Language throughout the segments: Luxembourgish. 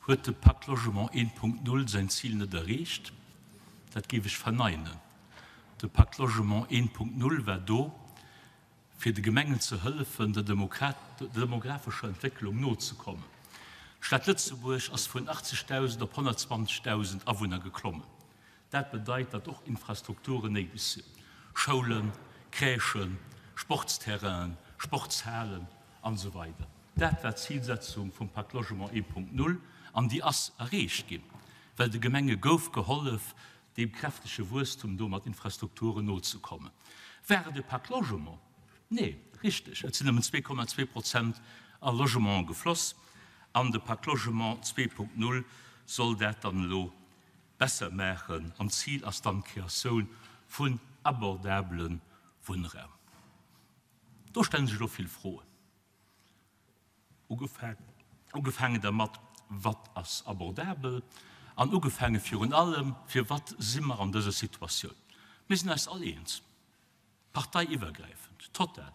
Huet de Pacte Logement 1.0 säin Zil net erreecht? Dat géif ech verneinen. De Pacte Logement 1.0 war do, fir de Gemengen ze hëllefen, der demographescher Entwécklung nozekommen. D'Stad Lëtzebuerg ass vun 80.000 op 120.000 Awunner geklommen. Dat bedeit, datt och Infrastrukturen néideg sinn, Schoulen, Crèchen, Sportsterrainen, Sportshalen an esou weider. Dat war d'Zilsetzung vum Pacte Logement 1.0 an déi ass erreecht ginn, well de Gemenge gouf gehollef, deem kräftege Wuesstum do mat Infrastrukturen nozekommen. War et e Pacte Logement? Nee, richteg, et sinn nëmmen 2,2 Prozent a Logementen gefloss an de Pacte Logement 2.0 soll dat dann elo besser maachen an d'Zil ass dann d'Kreatioun vun abordabele Wunnraum. Do stelle sech elo vill Froen, ugefaangen dermat, Wat ass abordabel? An ugefaange virun allem, Firwat si mer an dëser Situatioun? Mir sinn eis all eens, parteiiwwergräifend, total,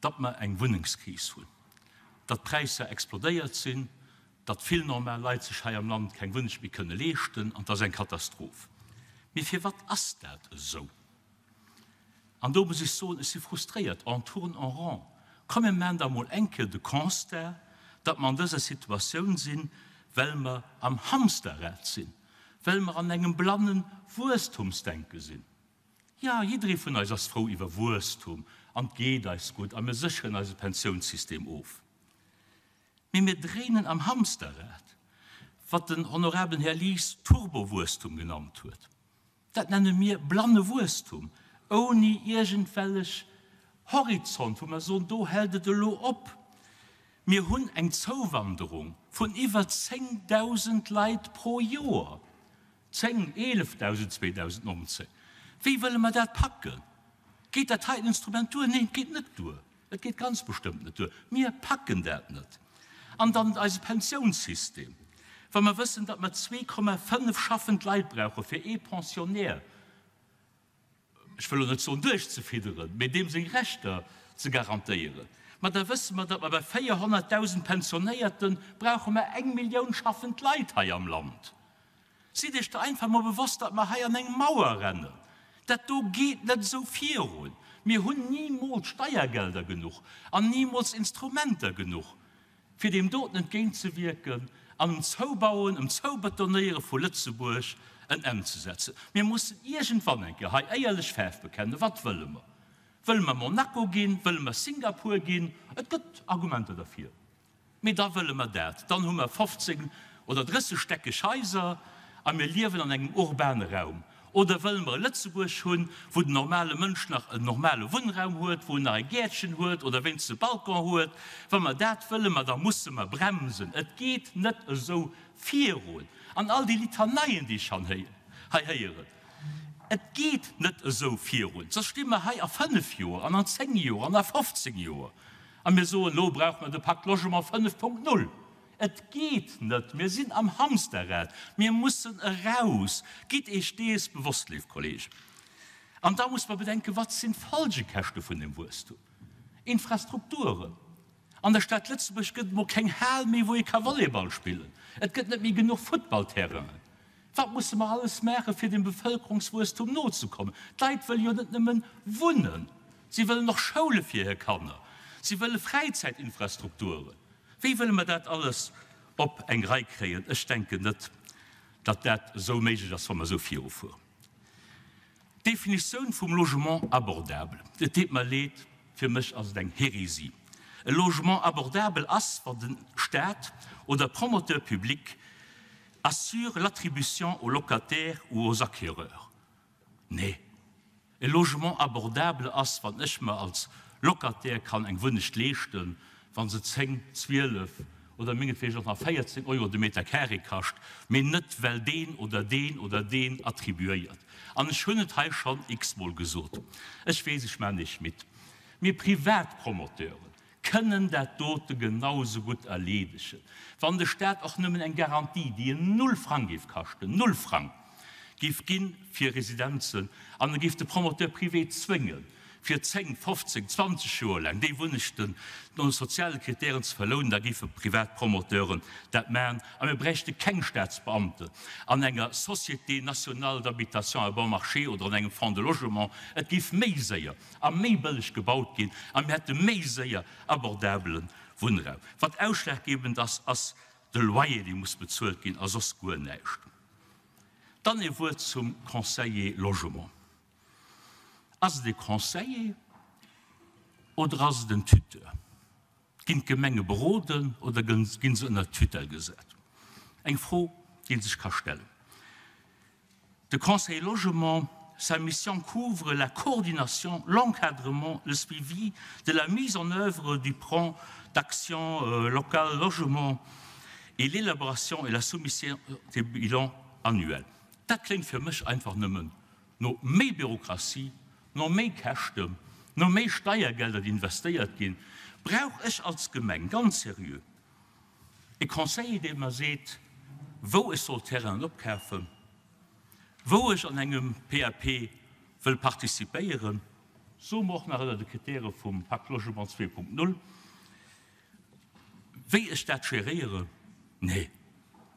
datt mer eng Wunnengskris hunn, datt d'Präisser explodéiert sinn, datt vill normal Leit sech hei am Land keng Wunneng méi kënne leeschten, an et ass eng Katastroph. Mee firwat ass dat esou? An do muss ech soen, ech si frustréiert, on tourne en rond. Komm mir maachen da mol eng Kéier de Constat, datt mer an dëser Situatioun sinn, well mer am Hamsterrad sinn, well mer an engem blanne Wuesstumsdenke sinn. Jo, jidderee vun eis ass frou iwwer Wuesstum an 't geet eis gutt a mir sécheren eise Pensiounssystem of. Mee mir dréinen am Hamsterrad, wat den honorabelen Här Lies Turbowuesstum genannt huet. Dat nenne mir blanne Wuesstum, ouni iergendwellech Horizont, wou mer soen, do hält et elo op. Mir hunn eng Zouwanderung vun iwwer 10.000 Leit pro Joer. 10, 11.000 2019. Wéi wëlle mer dat packen? Geet dat heiten Instrument duer? Neen, et geet net duer. Et geet ganz bestëmmt net duer. Mir packen dat net. An dann eise Pensiounssystem. Wa mer wëssen, datt mer 2,5 schaffend Leit brauche fir ee Pensionnaire, ech wëll elo net soen duerchzefidderen, mee deem seng Rechter ze garantéieren, ma da wësse mer, datt mer bei 400.000 Pensionéierte brauche mer eng Millioun schaffend Leit hei am Land. Sidd Iech der einfach mol bewosst, datt mer hei an eng Mauer rennen. Dat do geet net esou virun. Mir hunn nimools Steiergelder genuch an nimools Instrumenter genuch, fir deem doten entgéintzewierken an um Zoubauen, um Zoubetonéiere vu Lëtzebuerg en Enn ze setzen. Mir mussen iergendwann eng Kéier hei éierlech Faarf bekennen. Wat wëlle mer? Wëlle mer Monaco ginn? Wëlle mer Singapur ginn? Et gëtt Argumenter derfir. Mee da wëlle mer dat. Dann hu mer 15 oder 30 stäckeg Haiser a mir liewen an engem urbane Raum. Oder wëlle mer e Lëtzebuerg hunn, wou den normale Mënsch nach en normale Wunnraum huet, wou en nach e Gäertchen huet oder wéinstens e Balcon huet? Wa mer dat wëlle mer, da musse mer bremsen. Et geet net esou virun. An all déi Litaneien, déi ech hei héieren, et geet net esou virun. Soss sti mer hei a fënnef Joer an an zéng Joer an a 15 Joer A mir soen, elo brauche mer de Pacte Logement 5.0. Et geet net, mir sinn am Hamsterrad, mir mussen eraus. Gitt Iech dees bewosst, léif Kollegen. An da muss mer bedenken, Wat sinn d'Folgekäschte vun deem Wuesstum? Infrastrukturen. An der Stad Lëtzebuerg gëtt et mol keng Hal méi, wou ee ka Volleyball spillen. Et gëtt net méi genuch Futtballterrainen. Wat musse mer alles maachen, fir dem Bevëlkerungswuesstum nozekommen? D'Leit wëlle jo net nëmmen wunnen, si wëllen och Schoule fir hir Kanner, si wëlle Fräizäitinfrastrukturen. Wéi wëlle mer dat alles op eng Rei kréien? Ech denken net, datt dat esou méiglech ass, wa mer esou virufueren. D'Definitioun vum Logement abordable, et deet mer leed, fir mech ass et eng Hérésie. E Logement abordable ass, wann de Stat oder Promoteur public assure l'attribution aux locataires ou aux acquéreurs. Nee, e Logement abordable ass, wann ech mer als Locataire kann eng Wunnecht leeschten, wa se 10, 12 oder mengetwegen och nach 14 Euro de Meter carré kascht, mee net well deen oder deen oder deen attribuéiert. An ech hunn et hei schonn x-mol gesot, ech weess, ech maachen Iech midd, mee privat Promoteuren kënnen dat dote genau esou gutt erleedegen, wann de Stat och nëmmen eng Garantie, déi en null Frang géif kaschten, null Frang, géif gi fir Residenzen an e géif de Promoteur privé zwéngen. fir 10, 15, 20 Joer laang déi Wunnechten no de soziale Kritären ze verlounen, da géife privat Promoteuren dat maachen a mir bräichte keng Staatsbeamten an enger Société nationale d'habitation à bon marché oder an engem Fonds de logement. Et géif méi séier a méi bëlleg gebaut ginn a mir hätte méi séier abordabele Wunnraum. Wat ausschlaggebend ass, ass de Loyer, dee muss bezuelt ginn a soss guer näischt. Dann ee Wuert zum Conseiller Logement. Ass et e Conseiller oder ass et en Tuteur? Ginn d'Gemenge beroden oder ginn se ënner Tutelle gesat? Eng Fro, déi ee sech ka stellen. De Conseiller Logement, sa mission couvre la coordination, l'encadrement, le suivi de la mise en œuvre du plan d'action local logement et l'élaboration et la soumission des bilans annuels. Dat kléngt fir mech einfach nëmmen no méi Bürokratie, no méi Käschten, no méi Steiergelder, déi investéiert ginn. Brauch ech als Gemeng ganz seriö e Conseiller, dee mer seet, wou ech soll Terrainen opkafen, wou ech an engem PAP wëll participéieren, soe mer och nach ënner de Kritäre vum Pacte Logement 2.0, wéi ech dat géréieren? Nee,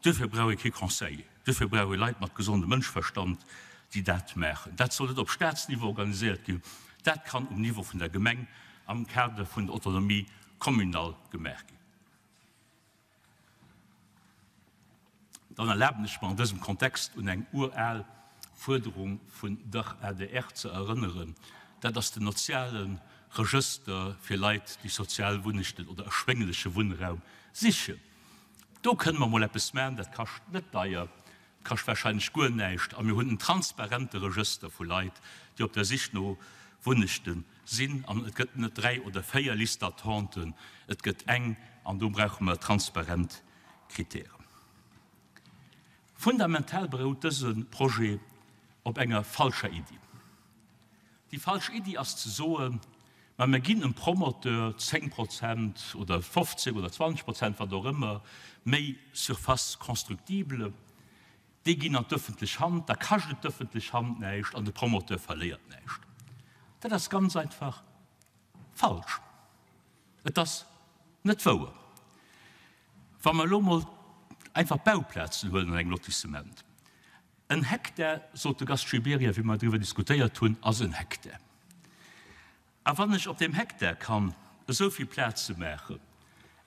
duerfir brauch ee kee Conseiller, duerfir brauch ee Leit mat gesondem Mënschverstand, déi dat maachen. Dat soll net op Staatsniveau organiséiert ginn, dat kann um Niveau vun der Gemeng am Kader vun der Autonomie communale gemaach ginn. Dann erlaben ech mer an dësem Kontext un eng ural Fuerderung vun der adr ze erënneren, dat ass den noziale Regëster fir Leit, déi sozial Wunnechten oder erschwéngleche Wunnraum sichen. Do kënne mer mol eppes maachen, dat kascht net deier, dat kascht warscheinlech guer näischt a mir hunn en transparente Regëster vu Leit, déi op der Sich no Wunnechte Sinn an et gëtt net 3 oder 4 Listes d'attente, et gëtt eng an do brauche mer transparent Kritären. Fundamental berout dëse Projet op enger falscher Iddi. Déi falsch Iddi ass ze soen, ma mir ginn em Promoteur 10 Prozent oder 15 oder 20 Prozent, wat och ëmmer, méi Surface constructible, Déi ginn an d'öffentlech Hand, da kascht et d'öffentlech Hand näischt an de Promoteur verléiert näischt. Dat ass ganz einfach falsch. Et ass net wouer. Wa mer elo emol einfach Bauplazen huelen an engem Lotissement, En Hektar, sot de Gast Gibéryen, wéi mer driwwer diskutéiert hunn, ass en Hektar. A wann ech op deem Hektar kann esou vill Plaze maachen,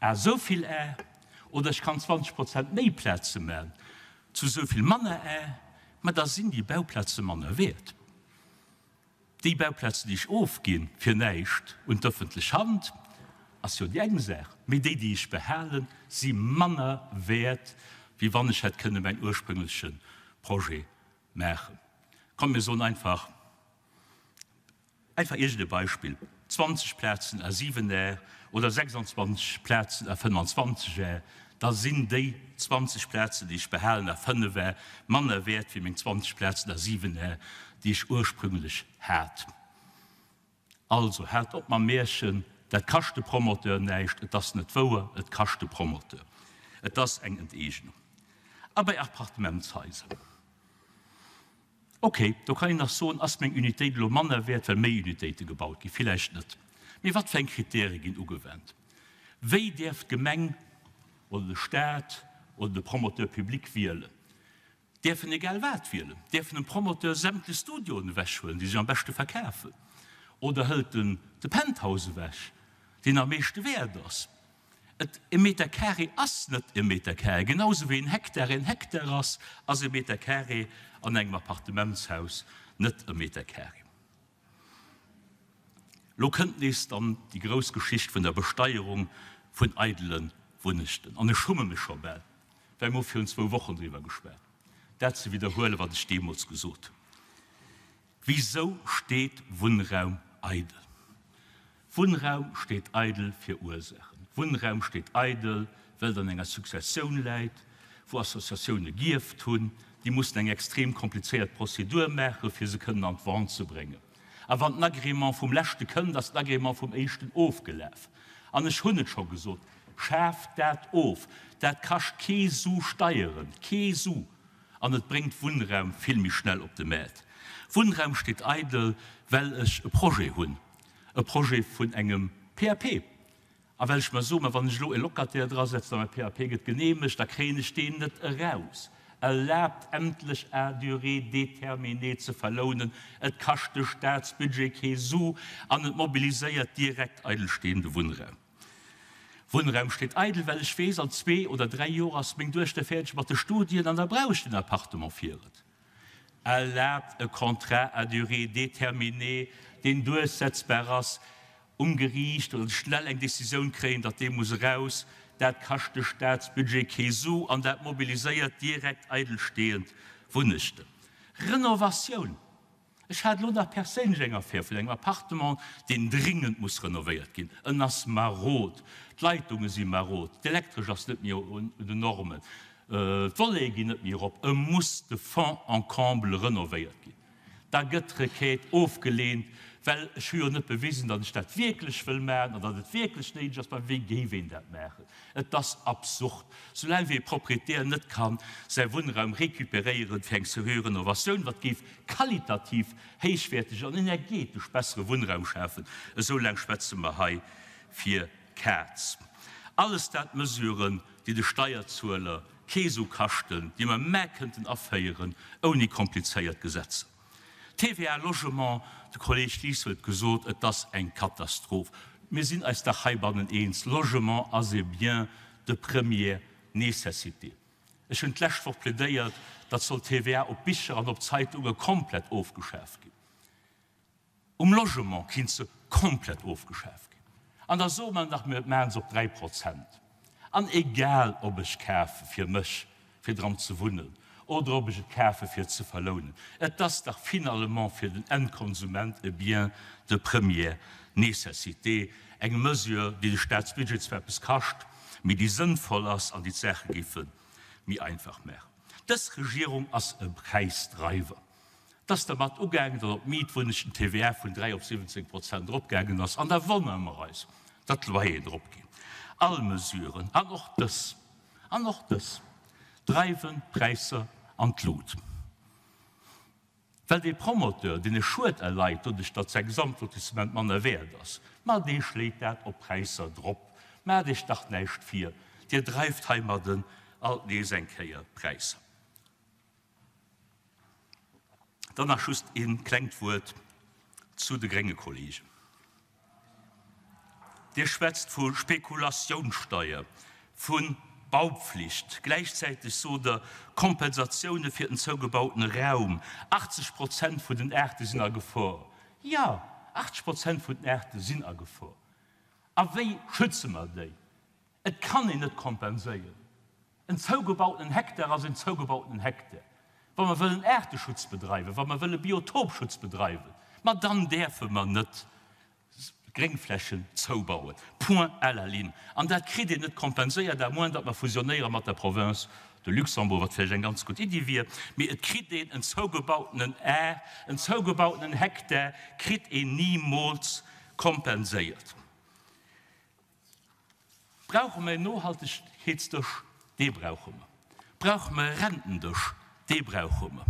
à esou vill Ar, oder ech kann 20 Prozent méi Plaze maachen zu esou vill manner Ar, ma da sinn déi Bauplaze manner wäert. Déi Bauplazen, déi ech ofgi fir näischt un d'ëffentlech Hand, ass jo déi eng Saach, mee déi, déi ech behalen, si manner wäert, wéi wann ech hätt kënne mäin ursprüngleche Projet maachen. Komm mir soen einfach, Einfach iergend e Beispill, 20 Plazen à 7 Ar oder 26 Plazen à 25 Ar, da sinn déi 20 Plazen, déi ech behalen à 5 Ar, manner wäert wéi meng 20 Plazen à 7 Ar, déi ech ursprünglech hat. Also, haalt op mam Märchen, dat kascht de Promoteur näischt. Et ass net wouer, et kascht de Promoteur. Et ass eng Enteegnung. A bei Appartementshaiser? Ok, do kann een nach soen, ass meng Unitéit elo manner wäert, well méi Unitéite gebaut ginn? Villäicht net. Mee wat fir eng Kritäre ginn ugewennt? Wéi däerf d'Gemeng oder de Staat oder de Promoteur public wielen? Däerf en egal wat wielen? Däerf en dem Promoteur sämtlech Studioen ewechhuelen, déi sech am beschte verkafen? Oder hëlt en de Penthouse ewech, deen am meeschte wäert ass? Et, e Meter carré ass net e Meter carré. Genau esou wéi en Hektar en Hektar ass, ass e Meter carré an engem Appartementshaus net e Meter carré. Lo kënnt nees dann déi grouss Geschicht vun der Besteierung vun eidele Wunnechten. An ech schumme mech scho bal, well mir hu virun zwou Wochen driwwer geschwat, dat ze widderhuelen, wat ech deemools gesot hunn. Wisou steet Wunnraum eidel? Wunnraum steet eidel fir Ursaachen. Wunnraum steet eidel, well et an enger Successioun läit, wou Associatioune gierft hunn. Déi mussen eng extrem komplizéiert Prozedur maachen, fir se kënnen an d'Vente ze bréngen. A wann den Agrément vum leschte kënnt, ass den Agrément vum éischten ofgelaf. An ech hunn et scho gesot, Schaaft dat of! Dat kascht kee Su Steieren, kee Su! An et bréngt Wunnraum vill méi schnell op de Maart. Wunnraum steet eidel, well ech e Projet hunn. E Projet vun engem PAP. A well ech mer soen, ma wann ech elo e Locataire drasetzen a mäi PAP gëtt geneemegt, da kréien ech deen net eraus. Erlaabt endlech à durée déterminée ze verlounen, et kascht de Staatsbudget kee Su an et mobiliséiert direkt eidelstehende Wunnraum. Wunnraum steet eidel, well ech weess, an zwee oder dräi Joer ass meng Duechter fäerdeg mat de Studien an da brauch ech den Appartement fir et. Erlaabt e Contrat à durée déterminée, deen duerchsetzbar ass um Geriicht, oder schnell eng Décisioun kréien, datt dee muss eraus, dat kascht de Staatsbudget kee Su an dat mobiliséiert direkt eidelstehend Wunnechten. Renovatioun. Ech hat elo nach perséinlech eng Affär vun engem Appartement, deen dringend muss renovéiert ginn. En ass marod, d'Leitunge si marod, d'Elektresch ass net méi un den Normen, d'Volete ginn net méi erop. E muss de fond en comble renovéiert ginn. Da gëtt d'Requête ofgeleent, well ech hu jo net bewisen, datt ech dat wierklech wëll maachen an datt et wierklech néideg ass. Mä wéi géif een dat maachen? Et ass absurd, soulaang wéi e Proprietär net ka säi Wunnraum recuperéieren fir eng seriö Renovatioun, wat géif qualitativ héichwäerteg an energetesch bessere Wunnraum schafen, esou laang schwätze mer hei fir Kaz. Alles dat Mesuren, déi de Steierzueler kee Su kaschten, déi mer mä kënnten aféieren ouni komplizéiert Gesetzer. TVA Logement, de Kolleg Lies huet gesot, et ass eng Katastroph. Mir sinn eis dach heibannen eens, Logement ass e Bien de première nécessité. Ech hunn d'lescht Woch plädéiert, datt soll d'TVA op Bicher an op Zeitunge komplett ofgeschaf ginn. Um Logement kinnt se komplett ofgeschaf ginn. An da soe mer nach, mir maache se op 3 Prozent. An egal ob ech kafe fir mech, fir dran ze wunnen, oder ob ech et kafe fir et ze verlounen, et ass dach finalement fir den Endkonsument e Bien de première nécessité, eng Mesure, déi de Staatsbudget zwar eppes kascht, mee déi sënnvoll ass an déi d'Saache géife méi einfach maachen. Dës Regierung ass e Präisdreiwer. Et ass dermat ugaangen, datt op d'Mietwunnegen d'TVA vun 3 op 17 Prozent eropgaangen ass. An da wonnere mer eis, datt d'Loyeren eropginn. All Mesuren, an och dës, an och dës, dreiwen d'Präisser an d'Lut. Well dee Promoteur, deen e Schued erleit, doduerch datt säi Gesamtlotissement manner wäert ass, ma dee schléit dat op d'Präisser drop. Maacht Iech dach näischt vir, Dir dreift heimadden alt nees eng Kéier d'Präisser. Dann nach just ee klengt Wuert zu de grénge Kollegen. Dir schwätzt vu Spekulatiounssteuer, vu Baupflicht. Gläichzäiteg sot Der, Kompensatioune fir den zougebautene Raum, 80 Prozent vun den Aarte sinn a Gefor. Jo, 80 Prozent vun den Aarte sinn a Gefor. A wéi schütze mer déi? Et kann een net kompenséieren. En zougebautenen Hektar ass en zougebautenen Hektar. Wa mer wëllen Aarteschutz bedreiwen, wa mer wëlle Biotopschutz bedreiwen, ma dann däerfe mer net Gréngflächen zoubauen. Point à la ligne. An dat kritt een net kompenséiert, à moins datt mer fusionéiere mat der Province de Luxembourg, wat vläicht eng ganz gutt Iddi wier. Mee et kritt een en zougebautenen Ar, en zougebautenen Hektar kritt een nimools kompenséiert. Brauche mer een Nohaltegkeetsdësch? Dee brauche mer. Brauche mer e Rentendësch? Dee brauche mer.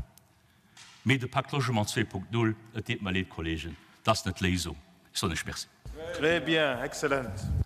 Mee de Pacte Logement 2.0, et deet mer leed, Kollegen, dat ass net d'Léisung. Ech soen Iech Merci. Très bien, excellent.